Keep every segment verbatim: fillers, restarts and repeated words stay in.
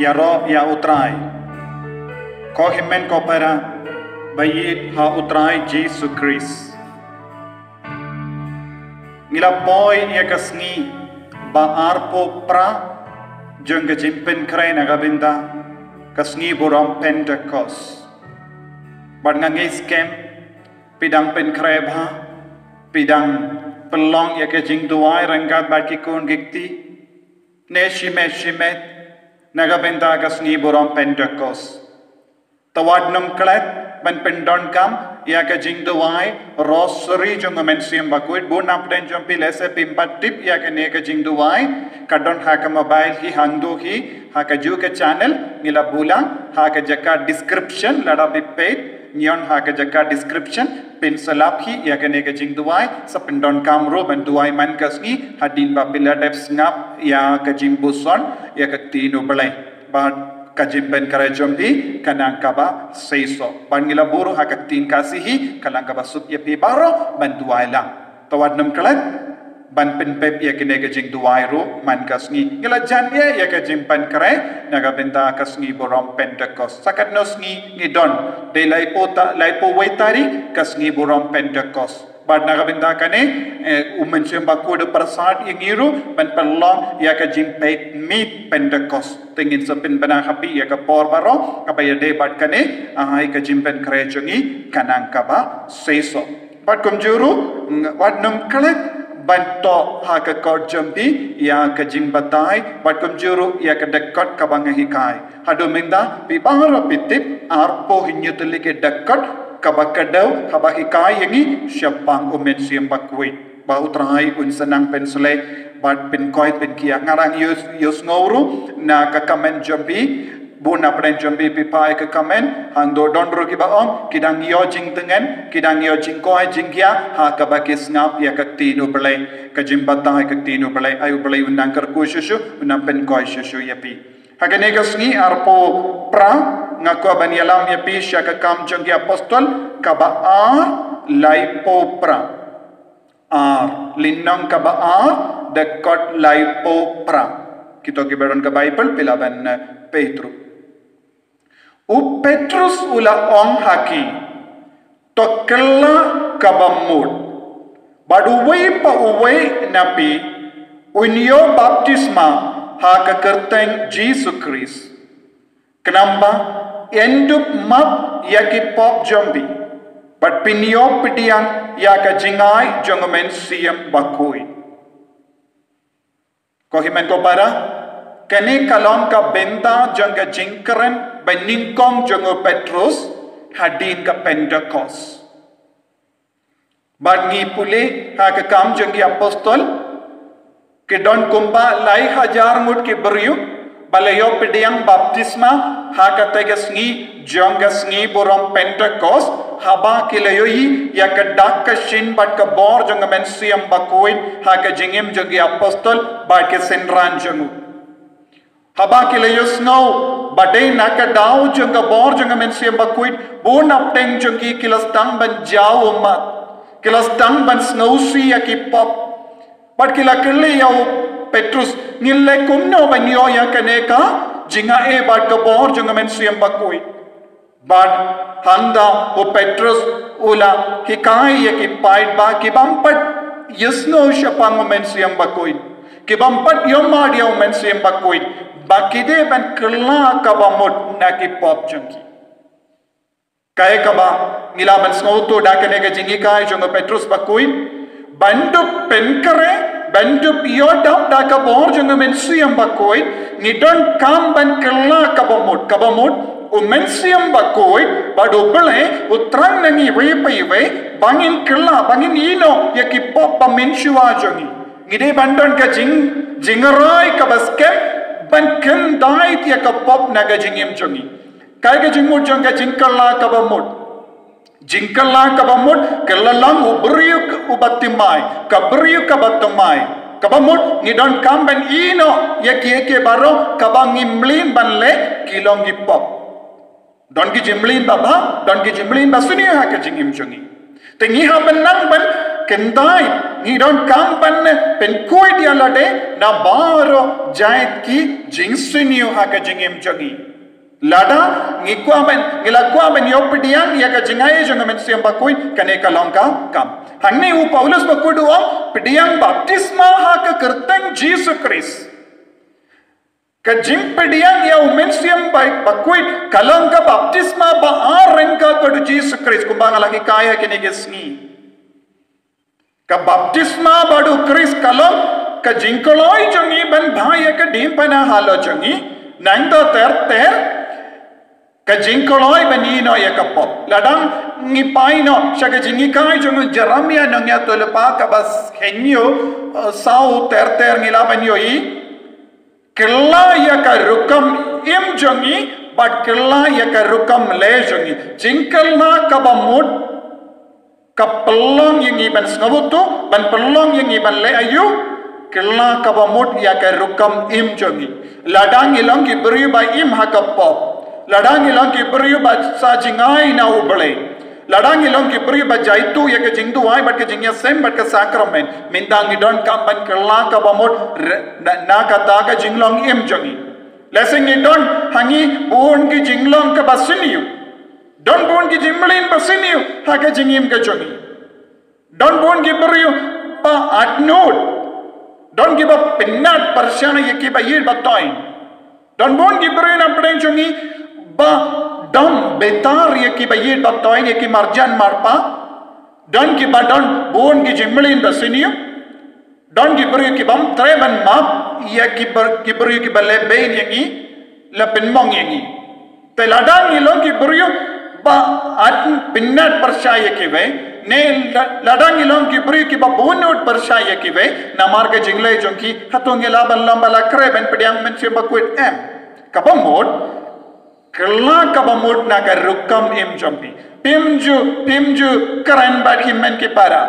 Ïaroh ïa U Trai. Ko hynmen ko para ba ïeit ha U Trai Jisu Khrist. Ngi la poi ïa ka sngi ba arphew phra jong ka jingpynkhreh na ka bynta ka sngi burom Pentekost. Bad nga ngeit skhem phi dang pynkhreh bha, phi dang pynlong ïa ka jingduwai ryngkat bad ki khun ki kti ne shimet shimet na ka bynta ka sngi burom Pentekost. Te wat nym klet ban pyndonkam ïa ka jingduwai Rosary jong U Mynsiem Bakhuid. Bun na pdeng jong phi lehse phim pat tip ïa kane ka jingduwai, ka don ha ka mobile hi, hangto hi ha kajuh ka channel. Ngi la buh lang ha ka jaka description, lada phi peit, ngi ong ha ka jaka description, phin sa lap hi ïa kane ka jingduwai. Sa pyndonkam ruh ban duwai man ka sngi hadien ba phi la dep sngap ïa ka jingpuson ïa ka ktien U Blei. Bad ka jingpynkhreh jong phi ka nang kaba seisoh. Bad ngi la buh ruh ha ka ktien Khasi hi, ka nang kaba suk ïa phi baroh ban duwai lang. Te wat nym klet ban pynpep ïa kane ka jingduwai ruh man ka sngi. Ngi la jan ïa ïa ka jingpynkhreh na ka bynta ka sngi burom Pentekost. Sa katno sngi ngi don? Dei laiphew ta-, laiphew wei tarik ka sngi burom Pentekost. Bad na ka bynta kane, eh, U Mynsiem Bakhuid u pyrsad ïa ngi ruh ban pynlong ïa ka jingpeit miet Pentekost. Te ngin sa pynbna ha phi ïa ka por baroh kaba ïadei bad kane, ai ka jingpynkhreh jong ngi ka nang kaba seisoh. Bad kumjuh ruh, ng-, wat nym klet ban thoh ha ka kot jong phi ïa ka jingbatai, bad kumjuh ruh ïa ka dkhot kaba nga hikai. Haduh mynta phi baroh phi tip, arphew hynñiew tylli ki dkhot kaba kdew, kaba hikai ïa ngi shaphang U Mynsiem Bakhuid, ba U Trai un sa nang pynsleh bad pynkoit pynkhiah. Nga dang ïoh, ïohsngew ruh na ka comment jong phi, bun na pdeng jong phi phi phai ka comment, hangto don ruh kiba ong ki dang ïoh jingtngen, ki dang ïoh jingkoit jingkhiah ha kaba ki sngap ïa ka ktien U Blei. Ka jingbatai ka ktien U Blei, ai U Blei un nang kyrkhu shuh shuh, un nang pynkoit shuh shuh ïa phi. Ha kane ka sngi arphew phra, nga kwah ban ïalam ïa phi sha ka Kam jong ki Apostol kaba ar, laiphew phra. Ar, lynnong kaba ar, dkhot laiphew phra. Kito kiba don ka Baibl, phi lah ban, eh, peit ruh. U Petrus u la ong ha ki, to kylla kaba mut. Bad uwei pa uwei na phi un ïoh baptisma ha ka kyrteng Jisu Khrist. Khnang ba yn dup map ïa ki pop jong phi. Bad phin ïoh pdiang ïa ka jingai jong U Mynsiem Bakhuid. Ko hynmen ko para, kane ka long ka bynta jong ka jingkren ba nyngkong jong u Petrus hadien ka Pentekost. Bad ngi pule ha ka Kam jong ki Apostol, ki don kumba lai hajar ngut ki briew ba la ïoh pdiang baptisma ha kata ka sngi jong ka sngi burom Pentekost, haba ki la ïohi ïa ka dak ka shin bad ka bor jong ka Mynsiem Bakhuid ha ka jingim jong ki Apostol bad ki synran jong u. Haba ki la ïohsngew ba dei na ka daw jong ka bor jong ka Mynsiem Bakhuid, bun na pdeng jong ki ki la sdang ban jaw ummat, ki la sdang ban sngewsih ïa ki pop. Bad ki la kylli ïa u Petrus, ngin leh kumno ban ïoh ïa kane ka jingai bad ka bor jong ka Mynsiem Bakhuid. Bad hangta u Petrus u la hikai ïa ki paidbah ki bym pat ïohsngew shaphang u Mynsiem Bakhuid, ki bym pat ïohmad ïa u Mynsiem Bakhuid, ba ki dei ban kylla kaba mut na ki pop jong ki. Kaei kaba ngi lah ban sngewthuh da kane ka jinghikai jong u Petrus Bakhuid? Ban dup pynkhreh, ban dup ïoh dap da ka bor jong u Mynsiem Bakhuid, ngi donkam ban kylla kaba mut, kaba mut, u Mynsiem Bakhuid bad u Blei u thrang na ngi iwei pa iwei ba ngin kylla, ba ngin ïehnoh ïa ki pop ba mynshuwa jong ngi. Ngi dei ban don ka jing, jingrai kaba skhem ban khyndai ïa ka pop na ka jingim jong ngi. Kaei ka jingmut jong ka jingkylla kaba mut? Jingkylla kaba mut ka la long u briew uba thymmai, ka briew kaba thymmai. Kaba mut ngi donkam ban ïehnoh ïa kiei kiei baroh kaba ngi mlien ban leh ki long ki pop. Don ki jingmlien babha, don ki jingmlien basniew ha ka jingim jong ngi. Te ngi hap ban nang ban khyndai, Ngi donkam ban pynkuid ïa lade na baroh jait ki jingsniew ha ka jingim jong ngi. Lada ngi kwah ban, ngi la kwah ban ïoh pdiang ïa ka jingai jong ka Mynsiem Bakhuid, kane ka long ka kam. Hangne u Paulus bakhuid u ong, pdiang baptisma ha ka kyrteng Jisu Khrist. Ka jingpdiang ïa u Mynsiem Ba-, Bakhuid ka long ka baptisma ba ar ryngkat bad u Jisu Khrist, kumba nga la hikai ha kine ki sngi. Ka baptisma bad u Khrist ka long ka jingkloi jong ngi ban bha ïa ka diengphna halor jong ngi, nangta ter ter ka jingkloi ban ïehnoh ïa ka pop. Lada ngi peit noh sha ka jinghikai jong u Jeremiah nongïathuhlypa kaba hynñiew, eh, saw ter ter ngi lah ban ïohi. Kylla ïa ka rukom im jong ngi, bad kylla ïa ka rukom leh jong ngi. Jingkylla kaba mut, ka pynlong ïa ngi ban sngewthuh, ban pynlong ïa ngi ban leh aïu, kylla kaba mut ïa ka rukom im jong ngi. Lada ngi long ki briew ba im ha ka pop. Lada ngi long ki briew ba sa jingai na U Blei. Lada ngi long ki briew ba jaituh ïa ka jingduwai bad ka jingïaseng bad ka sakramen. Mynta ngi donkam ban kylla kaba mut re-, na, na kata ka jinglong im jong ngi. Lehse ngi don ha ngi bun ki jinglong kaba sniew. Don bun ki jingmlien ba sniew ha ka jingim ka jong ngi. Don bun ki briew ba atnud. Don kiba pynnat pyrshah ïa kiba ïeit ba toiñ. Don bun ki briew na pdeng jong ngi ba don bitar ïa kiba ïeit ba toiñ, ïa ki marjan marpa. Don kiba don bun ki jingmlien ba sniew. Don ki briew ki bym treh ban map ïa ki br-, ki briew kiba leh beiñ ïa ngi, la pynmong ïa ngi. Te lada ngi long ki briew ba at pynnat pyrshah ïa kiwei, ne la-, lada ngi long ki briew kiba bun nud pyrshah ïa kiwei, namar ka jingleh jong ki, hato ngi lah ban long ba la khreh ban pdiang Mynsiem Bakhuid? Em. Kaba mut, kylla kaba mut na ka rukom im jong phi. Phim ju, phim ju kren bad ki hynmen ki para.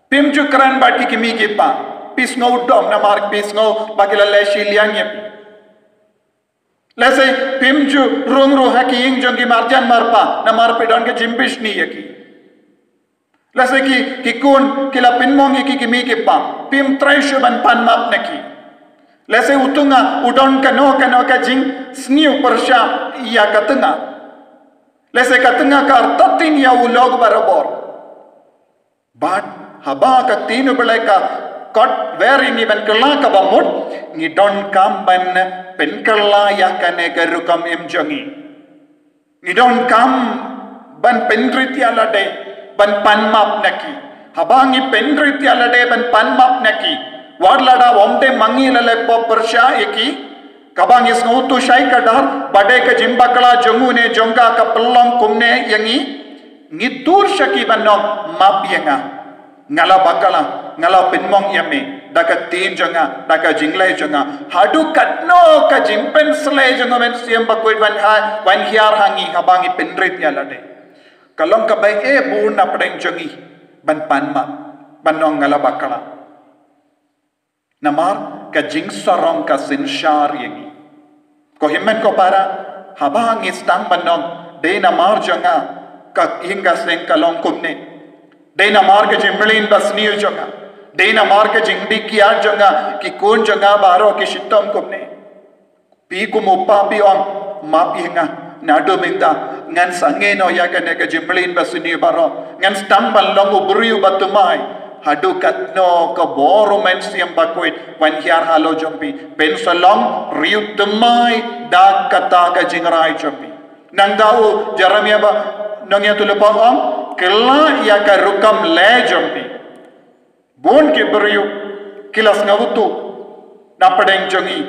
Phim ju kren bad ki kmie ki kpa. Phi sngew dom namar phi sngew ba ki la leh shiliang ïa phi. Lehse phim ju rung ruh ha ki ïing jong ki marjan marpa namar phi don ka jingbishni ïa ki. Lehse ki, ki khun ki la pynmong ïa ki kmie ki kpa. Phim treh shuh ban pan map na ki. Lehse u tnga u don kano kano ka jingsniew pyrshah ïa ka tnga. Lehse ka tnga ka artatien ïa u lok barabor. Bad haba ka ktien U Blei ka khot wer ïa ngi ban kylla kaba mut, ngi donkam ban pynkylla ïa kane ka rukom im jong ngi. Ngi donkam ban pynrit ïa lade, ban pan map na ki. Haba ngi pynrit ïa lade ban pan map na ki, wat lada ym dei ma ngi la leh pop pyrshah ïa ki, kaba ngi sngewthuh shai kdar, ba dei ka jingbakla jong u ne jong ka ka pynlong kumne ïa ngi, ngi tur sha ki ban ong, map ïa nga. Nga la bakla, nga la pynmong ïa me, da ka ktien jong nga, da ka jingleh jong nga. Haduh katno ka jingpynsleh jong u Mynsiem Bakhuid wan ha-, wan hiar ha ngi haba ngi pynrit ïa lade. Ka long kaba eh bun na pdeng jong ngi ban pan map, ban ong nga la bakla. Namar ka jingsarong ka synshar ïa ngi. Ko hynmen ko para, haba ngi sdang ban ong, dei namar jong nga ka ïing ka seng ka long kumne. Dei namar ka jingmlien ba sniew jong nga. Dei namar ka jingdih kiad jong nga, ki khun jong nga baroh ki shitom kumne. Phi kum u kpa phi ong, map ïa nga. Naduh mynta ngan sangeh noh ïa kane ka jingmlien ba sniew baroh. Ngan sdang ban long u briew ba thymmai. Haduh katno ka bor u Mynsiem Bakhuid wan hiar halor jong phi, phin sa long briew thymmai da kata ka jingrai jong phi. Nangta u Jeremiah ba nongïathuhlypa ong, kylla ïa ka rukom leh jong phi. Bun ki briew ki la sngewthuh na pdeng jong ngi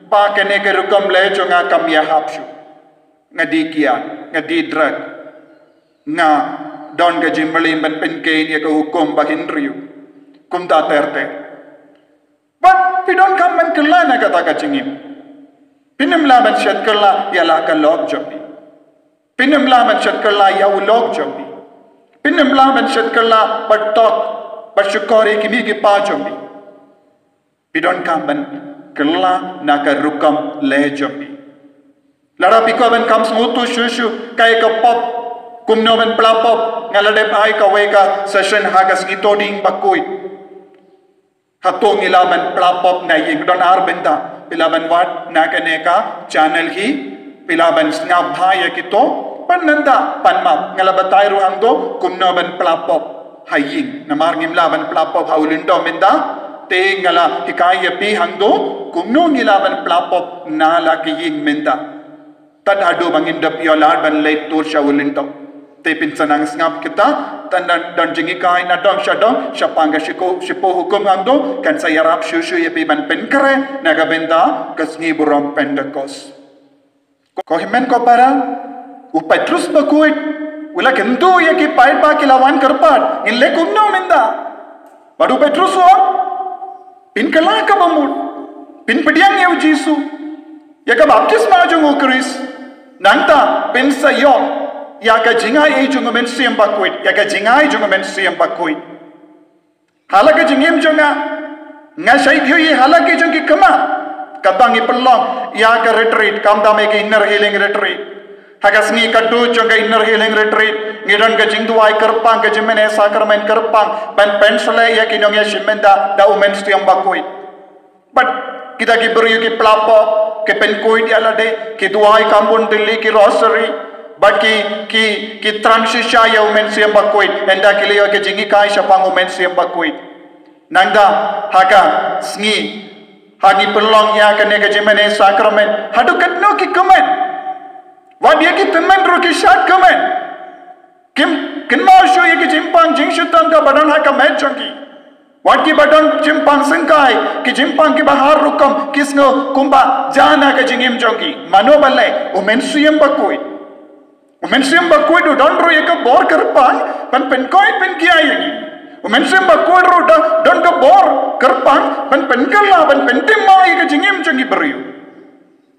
ba kane ka rukom leh jong nga kam ïahap shuh. Nga die kiad, nga die drug, nga don ka jingmlien ban pynkheiñ ïa ka hukum ba hynriew. Kumta ter ter. Bad phi donkam ban kylla na kata ka jingim. Phin ym lah ban shet kylla ïa la ka lok jong phi. Phin ym lah ban shet kylla ïa u lok jong phi. Phin ym lah ban shet kylla bad tok, bad shukor ïa ki kmie ki kpa jong phi. Phi donkam ban kylla na ka rukom leh jong phi. Lada phi kwah ban kham sngewthuh shuh shuh kaei ka pop, kumno ban pla pop, nga la dep ai kawei ka session ha ka sngi Thohdieng bakhuid. Hato ngi lah ban pla pop na ïing? Don ar bynta phi lah ban wad na kane ka channel hi, phi lah ban sngap bha ïa kito. Pat nangta pan map nga la batai ruh hangto kumno ban pla pop ha ïing. Namar ngim lah ban pla pop ha u lyngdoh mynta, te nga la hikai ïa phi hangto kumno ngi lah ban pla pop na la ka ïing mynta. Tad haduh ba ngin dep ïoh lad ban leit tur sha u lyngdoh. Te phin sa nang sngap kita, tad don, don jinghikai na dong sha dong, shaphang ka shiko, shiphew hukum hangto, kan sa ïarap shuh shuh ïa phi ban pynkhreh na ka bynta ka sngi burom Pentekost. Ko hynmen ko para, u Petrus bakhuid u la kyntu ïa ki paidbah ki la wan kyrpad, ngin leh kumno mynta? Bad u Petrus u ong, pynkylla kaba mut, pynpdiang ïa u Jisu, ïa ka baptisma jong u Khrist. Nangta phin sa ïoh ïa ka jingai jong u Mynsiem Bakhuid, ïa ka jingai jong u Mynsiem Bakhuid. Ha la ka jingim jong nga, nga shait ïohi ha la ki jong ki khmat, katba ngi pynlong ïa ka retreat, khamtam ïa ka inner healing retreat. Ha ka sngi khatduh jong ka inner healing retreat, ngi don ka jingduwai kyrpang, ka jingmane sakramen kyrpang, ban pynshlei ïa ki nongïashim bynta da u Mynsiem Bakhuid. Bad kita ki briew ki pla pop, ki pynkhuid ïa lade, ki duwai kham bun tylli, ki rosary, bad ki, ki, ki thrang shisha ïa u Mynsiem Bakhuid, ynda ki la ïoh ka jinghikai shaphang u Mynsiem Bakhuid. Nangta ha ka sngi, ha ngi pynlong ïa kane ka jingmane sakramen, haduh katno ki kmen. Wat ïa ki tymmen ruh ki shait kmen. Kim kynmaw shuh ïa ki jingpang jingshitom kaba don ha ka met jong ki. Wat kiba don jingpang syngkai, ki jingpang kiba har rukom, ki sngew kumba jana ka jingim jong ki. Mano ba leh? U Mynsiem Bakhuid. U Mynsiem Bakhuid u don ruh ïa ka bor kyrpang ban pynkhuid pynkhia ïa ngi. U Mynsiem Bakhuid ruh don, don ka bor kyrpang ban pynkylla, ban pynthymmai ïa ka jingim jong ki briew.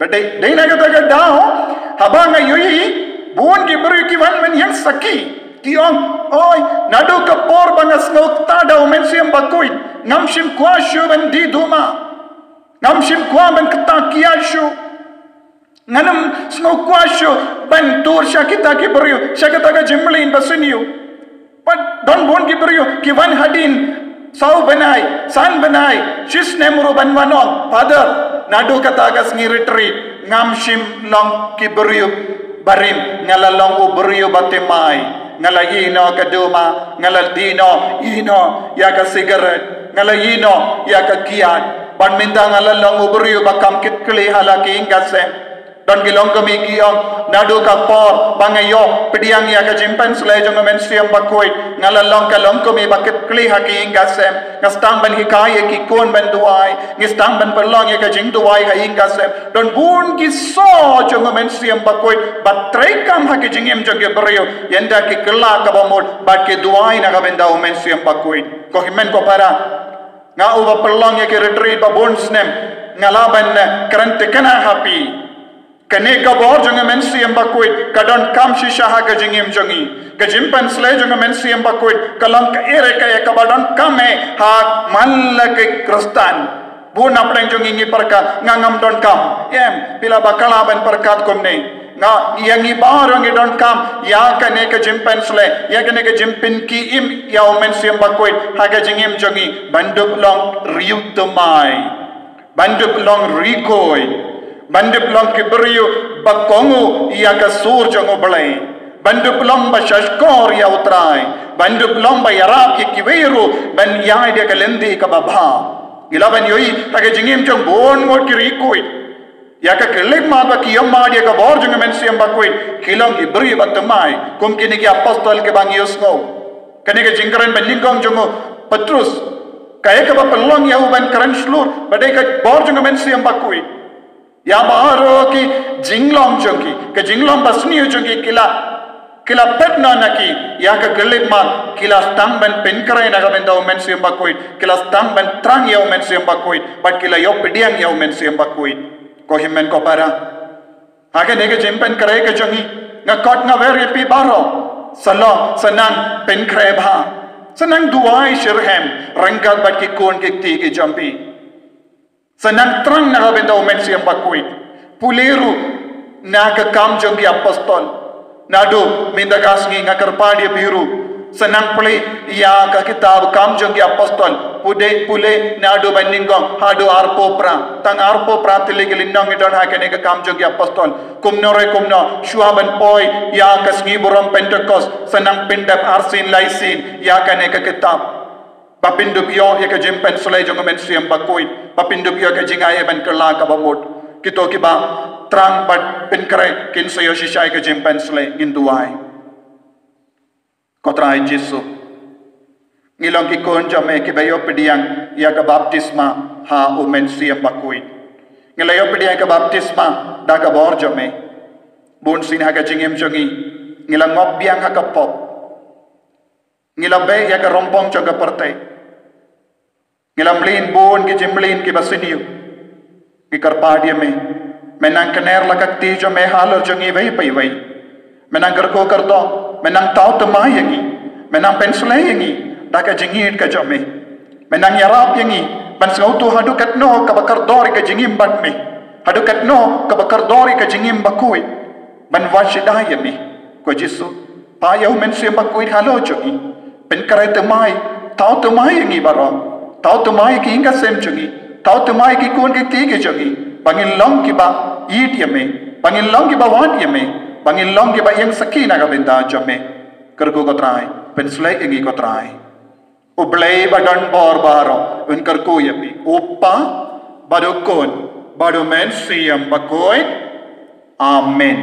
Bad dei, dei na kata ka daw, haba nga ïohi bun ki briew ki wan ban ïeng sakhi, ki ong, oi, naduh ka por ba nga sngewthuh da u Mynsiem Bakhuid, ngam shym kwah shuh ban die duma. Ngam shym kwah ban kta kiad shuh. Ngan ym sngew kwah shuh ban tur sha kita ki briew, sha kata ka jingmlien ba sniew. Bad don bun ki briew ki wan hadien saw bnai, san bnai, shisnem ruh ban wan ong, Father, naduh kata ka sngi retreat, ngam shym long ki briew barim, nga la long u briew ba thymmai, nga la ïehnoh ka duma, nga la die noh, ïehnoh ïa ka sigaret, nga la ïehnoh ïa ka kiad. Bad mynta nga la long u briew ba kham kitkhlieh ha la ki ïing ka sem. Don ki longkmie ki ong, naduh ka por ba nga ïoh pdiang ïa ka jingpynshlei jong u Mynsiem Bakhuid, nga la long ka longkmie ba kitkhlieh ha ki ïing ka sem. Nga sdang ban hikai ïa ki khun ban duwai, nga sdang ban pynlong ïa ka jingduwai ha ïing ka sem. Don bun ki soh jong u Mynsiem Bakhuid ba treikam ha ki jingim jong ki briew, ynda ki kylla kaba mut bad ki duwai na ka bynta u Mynsiem Bakhuid. Ko hynmen ko para, nga uba pynlong ïa ki retreat ba bun snem, nga lah ban, eh, kren thikna ha phi. Kane ka bor jong u Mynsiem Bakhuid ka donkam shisha ha ka jingim jong ngi. Ka jingpynshlei jong u Mynsiem Bakhuid ka long kaei re kaei kaba donkam eh ha man la ki Khristan. Bun na pdeng jong ngi ngi pyrkhat, nga ngam donkam. Em, phi lah bakla ban pyrkhat kumne. Nga, ïa ngi baroh ngi donkam ïa kane ka jingpynshlei, ïa kane ka jingpynkhie im ïa u Mynsiem Bakhuid ha ka jingim jong ngi, ban dup long riew thymmai, ban dup long ri khuid, ban dup long ki briew ba kohnguh ïa ka sur jong U Blei, ban dup long ba shahshkor ïa U Trai, ban dup long ba ïarap ïa kiwei ruh ban ïaid ïa ka lynti kaba bha. Ngi lah ban ïohi ha ka jingim jong bun ngut ki ri khuid, ïa ka khyllipmat ba ki ïohmad ïa ka bor jong u Mynsiem Bakhuid, ki long ki briew ba thymmai, kum kine ki apostol kiba ngi ïohsngew. Kane ka jingkren banyngkong jong u Petrus, kaei kaba pynlong ïa u ban kren shlur ba dei ka bor jong u Mynsiem Bakhuid. Ïa baroh ki jinglong jong ki, ka jinglong basniew jong ki, ki la, ki la peit noh na ki ïa ka khyllipmat, ki la sdang ban pynkhreh na ka bynta u Mynsiem Bakhuid, ki la sdang ban thrang ïa u Mynsiem Bakhuid, bad ki la ïoh pdiang ïa u Mynsiem Bakhuid. Ko hynmen ko para, ha kane ka jingpynkhreh ka jong ngi, nga khot nga wer ïa phi baroh, sa long, sa nang pynkhreh bha, sa nang duwai shitrhem ryngkat bad ki khun ki kti ki jong phi. Sa nang thrang na ka bynta u Mynsiem Bakhuid. Pule ruh na Ki Kam jong ki Apostol. Naduh mynta ka sngi nga kyrpad ïa phi ruh, Sa nang plie ïa ka kitab Kam Jong ki Apostol, pule pule naduh ba nyngkong haduh arphew phra. Tang arphew phra tylli ki lynnong ngi don ha kane ka Kam Jong ki Apostol. Kumno re kumno, shuwa ban poi ïa ka sngi burom Pentekost, sa nang pyndep arsien laisien ïa kane ka kitab. Ba pyndup ïoh ïa ka jingpynsleh jong u Mynsiem Bakhuid, ba pyndup ïoh ka jingai ban kylla kaba mut. Kito kiba thrang bad pynkhreh kin sa ïoh shisha ïa ka jingpynsleh, ngin duwai. Ko Trai Jisu, ngi long ki khun jong me kiba ïoh pdiang ïa ka baptisma ha u Mynsiem Bakhuid. Ngi la ïoh pdiang ïa ka baptisma da ka bor jong me. Bun sien ha ka jingim jong ngi, ngi la ngop biang ha ka pop. Ngi la beh ïa ka rympong jong ka pyrthei. Ngi la mlien bun ki jingmlien kiba sniew. Ngi kyrpad ïa me, me nang kner la ka kti jong me halor jong ngi iwei pa iwei. Me nang kyrkhu kyrdoh, me nang thaw thymmai ïa ngi, me nang pynsleh ïa ngi da ka jingïeit ka jong me. Me nang ïarap ïa ngi ban sngewthuh haduh katno kaba kordor ïa ka jingim bad me, haduh katno kaba kordor ïa ka jingim bakhuid. Ban wad shai ïa me, ko Jisu, phah ïa u Mynsiem Bakhuid halor jong ngi. Pynkhreh thymmai, thaw thymmai ïa ngi baroh. Thaw thymmai ïa ki ïing ka sem jong ngi, thaw thymmai ïa ki khun ki kti ki jong ngi, ba ngin long kiba ïeit ïa me, ba ngin long kiba wad ïa me, ba ngin long kiba ïeng sakhi na ka bynta jong me. Kyrkhu ko Trai, pynsleh ïa ngi ko Trai. U Blei ba don bor baroh un kyrkhu ïa phi, u Kpa bad u Khun bad u Mynsiem Bakhuid. Amen.